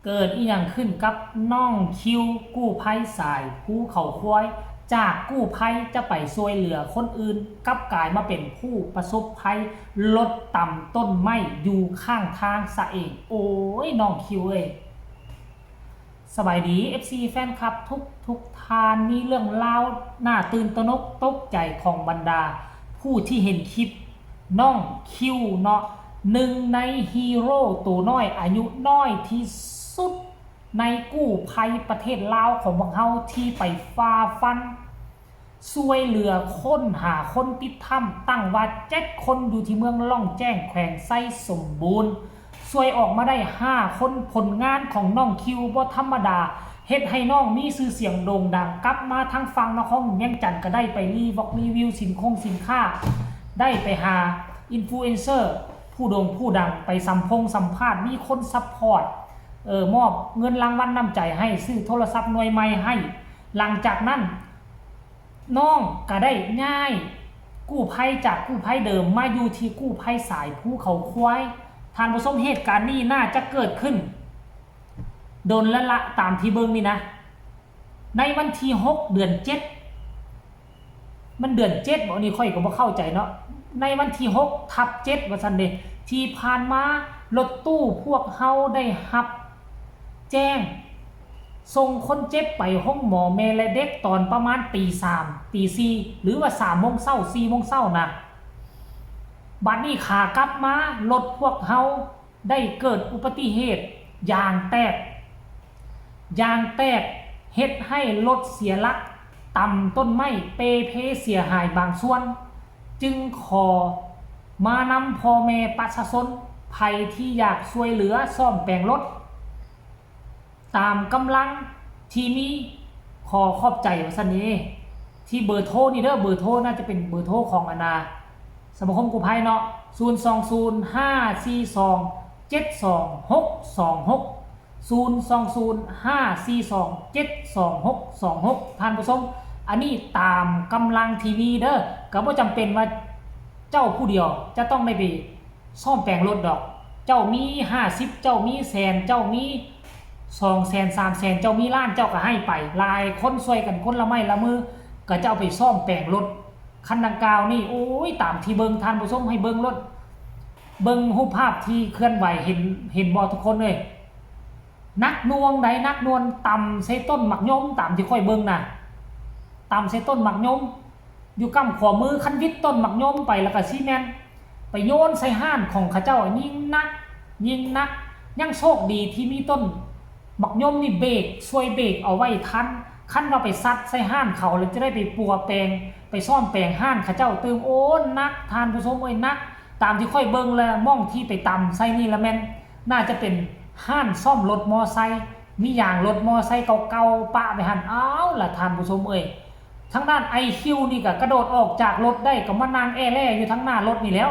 ເກີດອີ່ຫຍັງຂຶ້ນກັບນ້ອງຄິວ ກູ້ໄພສາຍພູເຂົາຄວາຍ? ຈາກກູ້ໄພຈະໄປຊ່ວຍເຫຼືອຄົນອື່ນ ກັບກາຍມາເປັນຜູ້ປະສົບໄພລົດຕຳຕົ້ນໄມ້ຢູ່ຂ້າງທາງຊະເອງ. ໂອ້ຍ ນ້ອງຄິວເອີຍ. ສະບາຍດີ ເອັຟຊີ ແຟນຄລັບທຸກໆທ່ານ, ມີເລື່ອງລາວໜ້າຕື່ນຕະໜົກຕົກໃຈຂອງບັນດາຜູ້ທີ່ເຫັນຄລິບນ້ອງຄິວເນາະ, ໜຶ່ງໃນຮີໂຣໂຕນ້ອຍອາຍຸນ້ອຍທີ່ສຸດໃນກູ້ໄພປະເທດລາວຂອງພວກເຮົາ ທີ່ໄປຝ່າຟັນ ຊ່ວຍເຫຼືອຄົ້ນຫາຄົນຕິດຖ້ຳ ຕັ້ງວ່າເຈັດຄົນ ຢູ່ທີ່ເມືອງລ່ອງແຈ້ງ ແຂວງໄຊສົມບູນ, ຊ່ວຍອອກມາໄດ້ຫ້າຄົນ. ຜົນງານຂອງນ້ອງຄິວບໍ່ທຳມະດາ, ເຮັດໃຫ້ນ້ອງມີຊື່ສຽງໂດ່ງດັງ ກັບມາທາງຝັ່ງນະຄອນຫຼວງວຽງຈັນ ກໍໄດ້ໄປຣີວອກຣີວິວສິນຄົງສິນຄ້າ, ໄດ້ໄປຫາອິນຟລູເອັນເຊີຜູ້ໂດ່ງຜູ້ດັງ ໄປສຳພົງສຳພາດ, ມີຄົນຊັບພອດ, ເອີ ມອບເງິນລາງວັນນ້ຳໃຈໃຫ້, ຊື້ໂທລະສັບໜ່ວຍໃໝ່ໃຫ້. ຫຼັງຈາກນັ້ນ ນ້ອງກະໄດ້ຍ້າຍກູ້ໄພຈາກກູ້ໄພເດີມມາຢູ່ທີ່ກູ້ໄພສາຍພູເຂົາຄວາຍ. ທ່ານຜູ້ຊົມ, ເຫດການນີ້ໜ້າຈະເກີດຂຶ້ນດົນແລ້ວລະ ຕາມທີ່ເບິ່ງນີ້ນະ, ໃນວັນທີຫົກ ເດືອນເຈັດ ມັນເດືອນເຈັດບໍ່? ອັນນີ້ຂ້ອຍກໍບໍ່ເຂົ້າໃຈເນາະ. ໃນວັນທີຫົກ ທັບເຈັດ ວ່າຊັ້ນເດ. ທີ່ຜ່ານມາ ລົດຕູ້ພວກເຮົາໄດ້ຮັບແຈ້ງ ສົ່ງຄົນເຈັບໄປໂຮງໝໍແມ່ແລະເດັກຕອນປະມານຕີສາມ ຕີສີ່ ຫຼືວ່າສາມໂມງເຊົ້າ ສີ່ໂມງເຊົ້ານະ. ບາດນີ້ຂາກັບມາ ລົດພວກເຮົາໄດ້ເກີດອຸປະຕິເຫດຢາງແຕກ, ຢາງແຕກເຮັດໃຫ້ລົດເສຍຫຼັກ ຕຳຕົ້ນໄມ້ເປ່ເພເສຍຫາຍບາງສ່ວນ, ຈຶ່ງຂໍມານຳພໍ່ແມ່ປະຊາຊົນ ໃຜທີ່ຢາກຊ່ວຍເຫຼືອສ້ອມແປງລົດ ຕາມກຳລັງທີ່ມີ, ຂໍຂອບໃຈ ວ່າຊັ້ນເດ. ທີ່ເບີໂທນີ້ເດີ, ເບີໂທໜ້າຈະເປັນເບີໂທຂອງອັນນາ ສະມາຄົມກູ້ໄພເນາະ, ສູນສອງສູນ ຫ້າສີ່ສອງ ເຈັດສອງຫົກສອງຫົກ ສູນສອງສູນ ຫ້າສີ່ສອງ ເຈັດສອງຫົກສອງຫົກ ທ່ານຜູ້ຊົມ. ອັນນີ້ຕາມກຳລັງທີ່ມີເດີ, ກໍບໍ່ຈຳເປັນວ່າເຈົ້າຜູ້ດຽວຈະຕ້ອງໄດ້ໄປ ສ້ອມແປງລົດດອກ. ເຈົ້າມີຫ້າສິບ ເຈົ້າມີແສນ ເຈົ້າມີສອງແສນ ສາມແສນ ເຈົ້າມີລ້ານ ເຈົ້າກໍໃຫ້ໄປ. ຫຼາຍຄົນຊ່ວຍກັນຄົນລະໄມ້ລະມື ກໍຈະເອົາໄປສ້ອມແປງລົດຄັນດັ່ງກ່າວນີ້. ໂອ້ຍ ຕາມທີ່ເບິ່ງ ທ່ານຜູ້ຊົມ ໃຫ້ເບິ່ງລົດ ເບິ່ງຮູບພາບທີ່ເຄື່ອນໄຫວ ເຫັນ ເຫັນບໍ່ທຸກຄົນເອີຍ? ໜັກໜ່ວງໃດ໋ ໜັກໜ່ວງ. ຕຳໃສ່ຕົ້ນໝາກຍົມ ຕາມທີ່ຂ້ອຍເບິ່ງນະ ຕຳໃສ່ຕົ້ນໝາກຍົມ ຢູ່ກ້ຳຂວາມື. ຄັນວິດຕົ້ນໝາກຍົມໄປ ແລ້ວກໍຊິແມ່ນໄປໂຍນໃສ່ຮ້ານຂອງເຂົາເຈົ້າ ຍິ່ງໜັກ ຍິ່ງໜັກ. ຍັງໂຊກດີທີ່ມີຕົ້ນໝາກຍົມນີ້ເບກ ຊ່ວຍເບກເອົາໄວ້ທັນ. ຄັນວ່າໄປຊັດໃສ່ຮ້ານເຂົາ ແລ້ວຈະໄດ້ໄປປົວແປງ ໄປສ້ອມແປງຮ້ານເຂົາເຈົ້າຕື່ມ. ໂອ້ ໜັກ ທ່ານຜູ້ຊົມເອີຍ ໜັກ. ຕາມທີ່ຂ້ອຍເບິ່ງແລ້ວ ໝ່ອງທີ່ໄປຕຳໃສ່ນີ້ລະແມ່ນ ໜ້າຈະເປັນຮ້ານສ້ອມລົດມໍໄຊ, ມີຢາງລົດມໍໄຊເກົ່າໆປະໄວ້ຫັ້ນ. ເອົາລະ ທ່ານຜູ້ຊົມເອີຍ ທາງດ້ານໄອຄິວນີ້ກະກະໂດດອອກຈາກລົດໄດ້ ກະມານັ່ງແອແລ່ຢູ່ທາງໜ້າລົດນີ້ແລ້ວ.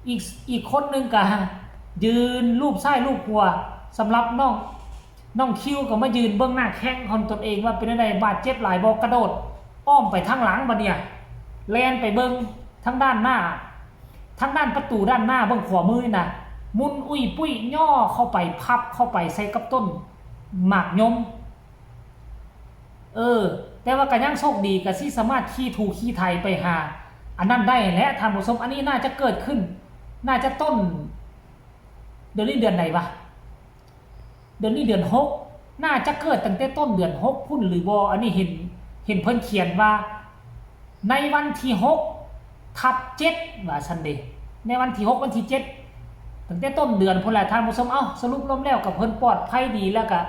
ອີກ ອີກຄົນໜຶ່ງກະຢືນລູບຊ້າຍລູບຂວາ. ສຳລັບນ້ອງ ນ້ອງຄິວກະມາຢືນເບິ່ງໜ້າແຂ້ງຂອງຕົນເອງວ່າເປັນແນວໃດ ບາດເຈັບຫຼາຍບໍ່, ກະໂດດອ້ອມໄປທາງຫຼັງບາດນີ້ ແລ່ນໄປເບິ່ງທາງດ້ານໜ້າ ທາງດ້ານປະຕູດ້ານໜ້າເບື້ອງຂວາມືນີ້ນະ ໝຸນອຸ້ຍປຸ້ຍ ຍໍ້ເຂົ້າໄປ ພັບເຂົ້າໄປໃສ່ກັບຕົ້ນໝາກຍົມ. ເອີ ແຕ່ວ່າກໍຍັງໂຊກດີ ກໍຊິສາມາດຂີ່ຖູຂີ່ໄຖໄປຫາອັນນັ້ນໄດ້ແຫຼະ ທ່ານຜູ້ຊົມ. ອັນນີ້ໜ້າຈະເກີດຂຶ້ນ ໜ້າຈະຕົ້ນ ດຽວນີ້ເດືອນໃດວະ? ດຽວນີ້ເດືອນຫົກ ໜ້າຈະເກີດຕັ້ງແຕ່ຕົ້ນເດືອນຫົກພຸ້ນຫຼືບໍ່? ອັນນີ້ເຫັນ ເຫັນເພິ່ນຂຽນວ່າ ໃນວັນທີຫົກ ທັບເຈັດ ວ່າຊັ້ນເດ. ໃນວັນທີຫົກ ວັນທີເຈັດ ຕັ້ງແຕ່ຕົ້ນເດືອນພຸ້ນແຫຼະ ທ່ານຜູ້ຊົມ. ເອົ້າ ສະຫຼຸບລວມແລ້ວກໍເພິ່ນປອດໄພດີ ແລ້ວກໍ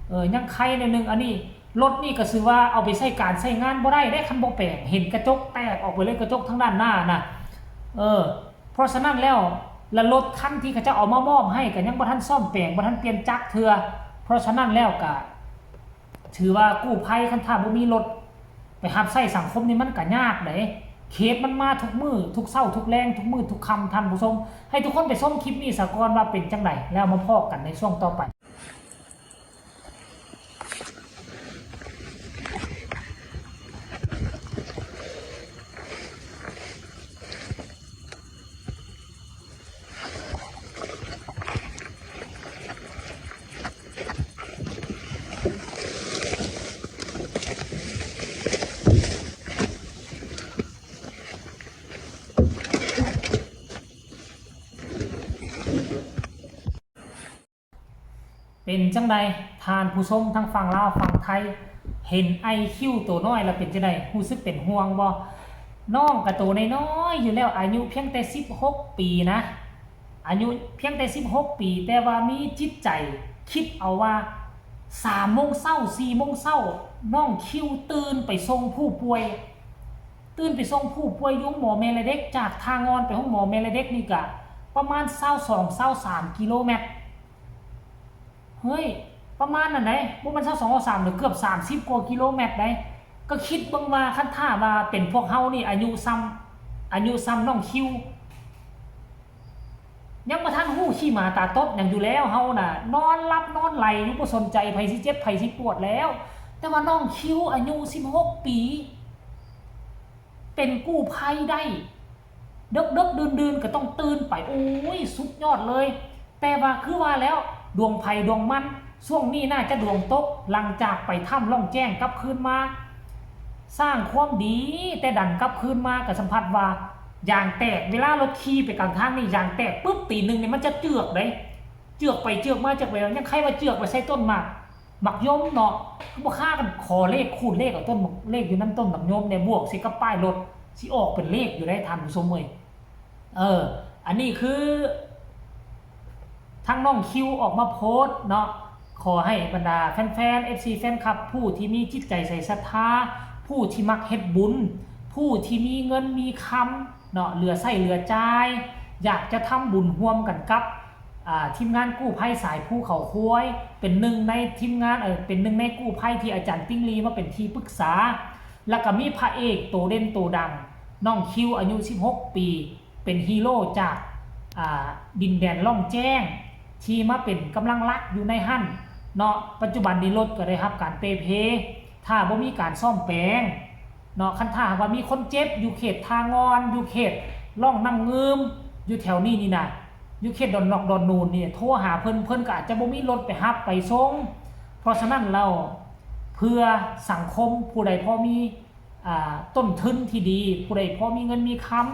ເອີ ຍັງໄຄໜ້ອຍໜຶ່ງ. ອັນນີ້ລົດນີ້ກໍຊື່ວ່າເອົາໄປໃຊ້ການໃຊ້ງານບໍ່ໄດ້ເດ້ ຄັນບໍ່ແປງ. ເຫັນກະຈົກແຕກອອກໄປເລີຍ ກະຈົກທາງດ້ານໜ້ານະ. ເອີ ເພາະສະນັ້ນແລ້ວ ລະລົດຄັນທີ່ເຂົາເຈົ້າເອົາມາມອບໃຫ້ກໍຍັງບໍ່ທັນສ້ອມແປງ ບໍ່ທັນປ່ຽນຈັກເທື່ອ. ເພາະສະນັ້ນແລ້ວກໍ ຖືວ່າກູ້ໄພ ຄັນຖ້າບໍ່ມີລົດໄປຮັບໃຊ້ສັງຄົມນີ້ ມັນກະຍາກເດ້. ເຂດມັນມາທຸກມື້ ທຸກເຊົ້າທຸກແລງ ທຸກມື້ທຸກຄ່ຳ ທ່ານຜູ້ຊົມ. ໃຫ້ທຸກຄົນໄປຊົມຄລິບນີ້ສາກ່ອນວ່າເປັນຈັ່ງໃດ ແລ້ວມາພໍ້ກັນໃນຊ່ວງຕໍ່ໄປ. ເປັນຈັ່ງໃດທ່ານຜູ້ຊົມທັງຝັ່ງລາວຝັ່ງໄທ ເຫັນໄອຄິວໂຕນ້ອຍແລ້ວເປັນຈັ່ງໃດ? ຮູ້ສຶກເປັນຫ່ວງບໍ່? ນ້ອງກະໂຕນ້ອຍໆຢູ່ແລ້ວ ອາຍຸພຽງແຕ່ສິບຫົກປີນະ ອາຍຸພຽງແຕ່ສິບຫົກປີ ແຕ່ວ່າມີຈິດໃຈ ຄິດເອົາວ່າສາມໂມງເຊົ້າ ສີ່ໂມງເຊົ້າ ນ້ອງຄິວຕື່ນໄປສົ່ງຜູ້ປ່ວຍ ຕື່ນໄປສົ່ງຜູ້ປ່ວຍຢູ່ໂຮງໝໍແມ່ແລະເດັກ ຈາກທ່າງ່ອນໄປໂຮງໝໍແມ່ແລະເດັກນີ້ກະປະມານຊາວສອງ ຊາວສາມກິໂລແມັດ. ເຮີ້ຍ ປະມານນັ້ນໃດ໋ ບໍ່ແມ່ນຊາວສອງ ຊາວສາມ ເດີ ເກືອບສາມສິບກວ່າກິໂລແມັດໃດ໋. ກໍຄິດເບິ່ງວ່າ ຄັນຖ້າວ່າເປັນພວກເຮົານີ້ ອາຍຸຊ່ຳ ອາຍຸຊ່ຳນ້ອງຄິວ ຍັງບໍ່ທັນຮູ້ຂີ້ໝາຕາຕົດຫຍັງຢູ່ແລ້ວ ເຮົານະນອນຫຼັບນອນໄຫຼຢູ່ ບໍ່ສົນໃຈໃຜຊິເຈັບໃຜຊິປວດແລ້ວ. ແຕ່ວ່ານ້ອງຄິວອາຍຸສິບຫົກປີ ເປັນກູ້ໄພໄດ້ ເດິກໆດື່ນໆກໍຕ້ອງຕື່ນໄປ ໂອ້ຍ ສຸດຍອດເລີຍ. ແຕ່ວ່າຄືວ່າແລ້ວ ດວງໃຜດວງມັນ ຊ່ວງນີ້ໜ້າຈະດວງຕົກ ຫຼັງຈາກໄປຖ້ຳລ່ອງແຈ້ງກັບຄືນມາ ສ້າງຄວາມດີ ແຕ່ດັນກັບຄືນມາກໍສຳຜັດວ່າຢາງແຕກ. ເວລາລົດຂີ່ໄປກາງທາງນີ້ ຢາງແຕກປຶບ ຕີໜຶ່ງນີ້ມັນຈະເຈືອກເດ້ ເຈືອກໄປເຈືອກມາ ເຈືອກໄປ ຍັງໃຄ່ວ່າເຈືອກໄປໃສ່ຕົ້ນໝາກ ໝາກຍົມເນາະ ຄືບໍ່ຄາກັນຂໍເລກ ຂູດເລກເອົາຕົ້ນເລກຢູ່ນຳຕົ້ນໝາກຍົມແດ່ ບວກໃສ່ກັບປ້າຍລົດ ຊິອອກເປັນເລກຢູ່ໄດ໋ທ່ານຜູ້ຊົມເອີຍ. ເອີ ອັນນີ້ຄືທາງນ້ອງຄິວອອກມາໂພສເນາະ ຂໍໃຫ້ບັນດາແຟນໆ ເອັຟຊີ ແຟນຄລັບ ຜູ້ທີ່ມີຈິດໃຈໃສສັດທາ ຜູ້ທີ່ມັກເຮັດບຸນ ຜູ້ທີ່ມີເງິນມີຄຳເນາະ ເຫຼືອໃຊ້ເຫຼືອຈ່າຍ ຢາກຈະທຳບຸນຮ່ວມກັນກັບ ອ່າ ທີມງານກູ້ໄພສາຍພູເຂົາຄວາຍ ເປັນໜຶ່ງໃນທີມງານ ເອີ ເປັນໜຶ່ງໃນກູ້ໄພທີ່ອາຈານຕິ່ງລີມາເປັນທີ່ປຶກສາ ແລ້ວກໍມີພະເອກໂຕເດັ່ນໂຕດັງ ນ້ອງຄິວ ອາຍຸສິບຫົກປີ ເປັນຮີໂຣຈາກ ອ່າ ດິນແດນລ່ອງແຈ້ງ ທີ່ມາເປັນກຳລັງຫຼັກຢູ່ໃນຫັ້ນເນາະ. ປັດຈຸບັນນີ້ລົດກໍໄດ້ຮັບການເປ່ເພ ຖ້າບໍ່ມີການສ້ອມແປງ ເນາະ ຄັນຖ້າຫາກວ່າມີຄົນເຈັບຢູ່ເຂດທ່າງ່ອນ ຢູ່ເຂດລ່ອງນ້ຳງືມ ຢູ່ແຖວນີ້ນີ້ນະ ຢູ່ເຂດດອນນອກດອນນູນນີ້ ໂທຫາເພິ່ນ ເພິ່ນກໍອາດຈະບໍ່ມີລົດໄປຮັບໄປສົ່ງ. ເພາະສະນັ້ນແລ້ວ ເພື່ອສັງຄົມ ຜູ້ໃດພໍມີ ອ່າ ຕົ້ນທຶນທີ່ດີ ຜູ້ໃດພໍມີເງິນມີຄຳ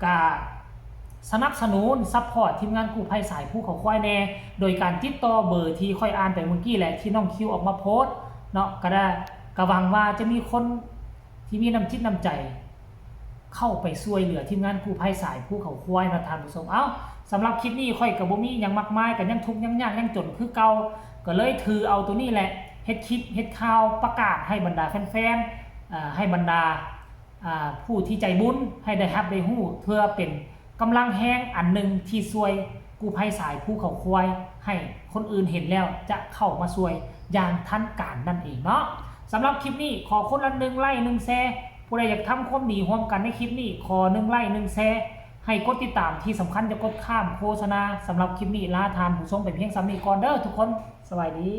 ກະສະໜັບສະໜູນ ຊັບພອດທີມງານກູ້ໄພສາຍພູເຂົາຄວາຍແດ່ ໂດຍການຕິດຕໍ່ເບີທີ່ຂ້ອຍອ່ານໄປມື້ກີ້ແຫຼະ ທີ່ນ້ອງຄິວອອກມາໂພສເນາະ ກະໄດ້ ກະຫວັງວ່າຈະມີຄົນ ທີ່ມີນ້ຳຈິດນ້ຳໃຈ ເຂົ້າໄປຊ່ວຍເຫຼືອທີມງານກູ້ໄພສາຍພູເຂົາຄວາຍເນາະທ່ານຜູ້ຊົມ. ເອົ້າ ສຳລັບຄລິບນີ້ຂ້ອຍກໍບໍ່ມີຫຍັງມາກມາຍ ກໍຍັງທຸກຍັງຍາກຍັງຈົນຄືເກົ່າ ກໍເລີຍຖືເອົາໂຕນີ້ແຫຼະ ເຮັດຄລິບເຮັດຂ່າວປະກາດໃຫ້ບັນດາແຟນໆ ເອີ ໃຫ້ບັນດາ ອ່າ ຜູ້ທີ່ໃຈບຸນ ໃຫ້ໄດ້ຮັບໄດ້ຮູ້ ເພື່ອເປັນ ກຳລັງແຮງອັນໜຶ່ງທີ່ຊ່ວຍກູ້ໄພສາຍພູເຂົາຄວາຍ ໃຫ້ຄົນອື່ນເຫັນແລ້ວຈະເຂົ້າມາຊ່ວຍຢ່າງທັນການນັ້ນເອງເນາະ. ສຳລັບຄລິບນີ້ຂໍຄົນລະໜຶ່ງໄລ້ໜຶ່ງແຊ, ຜູ້ໃດຢາກທຳຄວາມດີຮ່ວມກັນໃນຄລິບນີ້ ຂໍໜຶ່ງໄລ້ໜຶ່ງແຊ, ໃຫ້ກົດຕິດຕາມ ທີ່ສຳຄັນຢ່າກົດຂ້າມໂຄສະນາ. ສຳລັບຄລິບນີ້ລາທ່ານຜູ້ຊົມໄປພຽງສ່ຳນີ້ກ່ອນເດີທຸກຄົນ. ສະບາຍດີ.